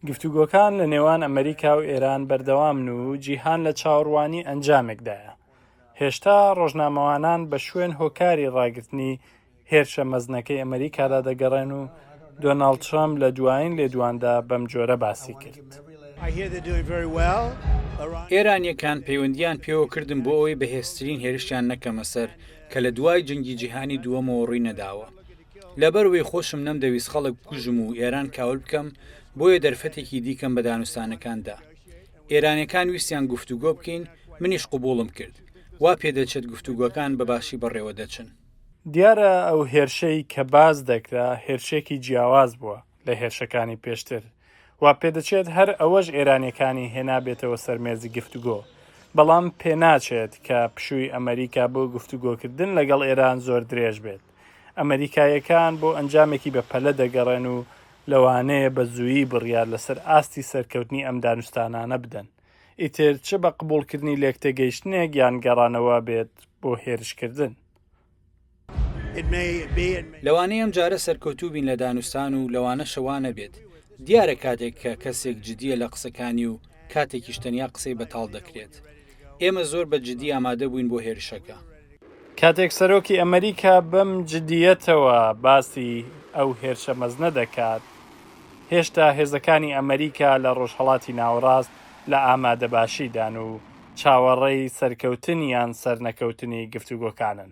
گفتوگۆکان لە نێوان ئەمەریکا و ئێران بەردەوامن و جیهان لە چاوەڕوانی ئەنجامێکدایە. هێشتا ڕۆژنامەوانان بە شوێن هۆکاری ڕاگرتنی هێرشە مەزنەکەی ئەمەریکادا دەگەڕێن و دۆناڵد ترەمپ لە دوایین لێدواندا بەم جۆرە باسی کرد. ئێرانییەکان پەیوەندییان پێوە کردم بۆ ئەوەی بەهێزترین هێرشیان نەکەمە سەر کە لە دوای جەنگی جیهانی دووەمەوە ڕووی نەداوە. لەبەرئەوەی خۆشم نەمدەویست خەڵک بکوژم و ئێران کاول بکەم، بۆیە دەرفەتێکی دیکەم بە دانوستانەکان دا. ئێرانییەکان ویستیان گفتوگۆ بکەین، منیش قبوڵم کرد. وا پێدەچێت گفتوگۆکان بە باشی بەڕێوەدەچن. دیارە ئەو هێرشەی کە باس دەکرا هێرشێکی جیاواز بووە لە هێرشەکانی پێشتر. وا پێدەچێت هەر ئەوەش ئێرانییەکانی هێنابێتەوە سەر مێزی گفتوگۆ. بەڵام پێناچێت کە پشووی ئەمەریکا بۆ گفتوگۆکردن لەگەڵ ئێران زۆر درێژ بێت. ئەمەریکاییەکان بۆ ئەنجامێکی بەپەلە دەگەڕێن و لەوانەیە بە زوویی بڕیار لەسەر ئاستی سەرکەوتنی ئەم دانوستانانە بدەن. ئیتر چ بە قبوڵکردنی لێکتێگەیشتنێک یان گەڕانەوە بێت بۆ هێرشکردن. لەوانەیە ئەمجارە سەرکەوتوو بین لە دانوستان و لەوانەشە وا نەبێت. دیارە کاتێک کە کەسێک جدییە لە قسەکانی و کاتێکیش تەنیا قسەی بەتاڵ دەکرێت. ئێمە زۆر بە جدی ئامادە بووین بۆ هێرشەکە. کاتێک سەرۆکی ئەمەریکا بەم جدییەتەوە باسی ئەو هێرشە مەزنە دەکات، هێشتا هێزەکانی ئەمەریکا لە ڕۆژهەڵاتی ناوەڕاست لە ئامادەباشیدان و چاوەڕێی سەرکەوتن یان سەرنەکەوتنی گفتوگۆکانن.